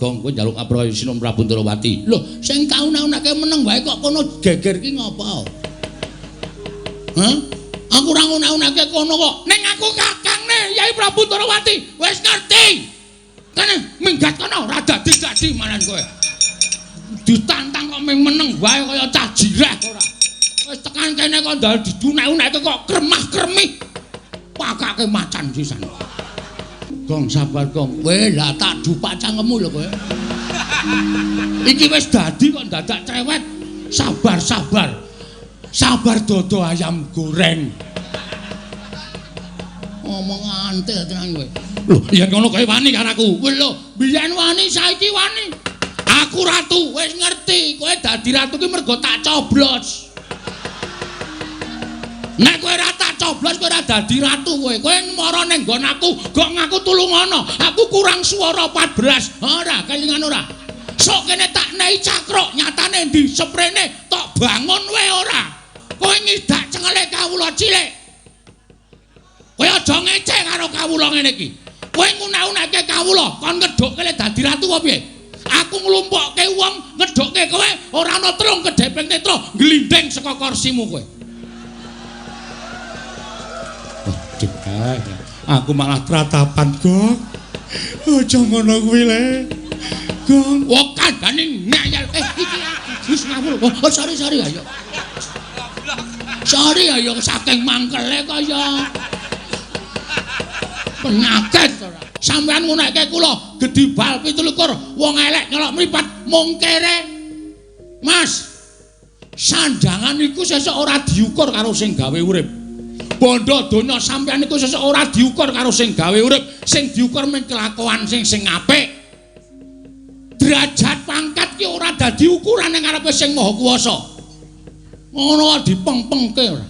Gong, kowe njaluk ngapura Sinuwun Prabu Ndrawati. Lho, sing tak unak-unake meneng wae kok kono geger ki ngopo? Hah? Aku ora ngunak-unake kono kok. Ning aku kakangne Yai Prabu Ndrawati. Wis ngerti. Kene minggat kono ora dadi-dadi malan kowe. Ditantang kok ming meneng wae kaya cah jireh ora. Wis tekan kene kok ndal didunek-uneke kok kremah-kremih. Pakake macan sisan. Gong sabar gong. Kowe lah tak dupak cangkemmu lho kowe. Iki wis dadi kok dadak cerewet. Sabar sabar. Sabar dodo ayam goreng. Ngomong antil tenan kowe. Lho, yen ngono kowe wani karo aku. Lho, biyen wani saiki wani. Aku ratu, wis ngerti. Kowe dadi ratu ki mergo tak coblos. Nek kowe ora tak coblos kowe ora dadi ratu kowe. Kowe mara ning nggon aku, gok ngaku tulungono. Aku kurang swara 14. Ora, kelingan ora. Sok kene tak nehi cakruk, nyatane ndi seprene tok bangun wae ora. Kowe ngidak cengele kawula cilik. Kowe aja ngece karo kawula ngene iki. Kowe ngunak-unake kawula, kon ngedhukke le dadi ratu apa piye? Aku nglumpukke wong ngedhukke kowe ora ana telung kedheping netra glindeng saka kursimu kowe. Waduh, aku malah tratapan, Gong. Aja ngono kuwi le. Gong, wah kandhane ngeyel. Iki wis ngawur. Oh, sorry sorry ayo. Sorry ayo saking mangkele kaya penyakit ora. Sampeyan ngunekke kula gedhi bal 27 wong elek nyolok mripat mung kere. Mas, sandangan iku sesuk ora diukur karo sing gawe urip. Bondo donya sampeyan iku sesuk ora diukur karo sing gawe urip, sing diukur mung kelakuan sing sing apik. Derajat pangkat ki ora dadi ukuran ning ngarepe sing Maha Kuwasa. Ngono dipeng-pengke ora.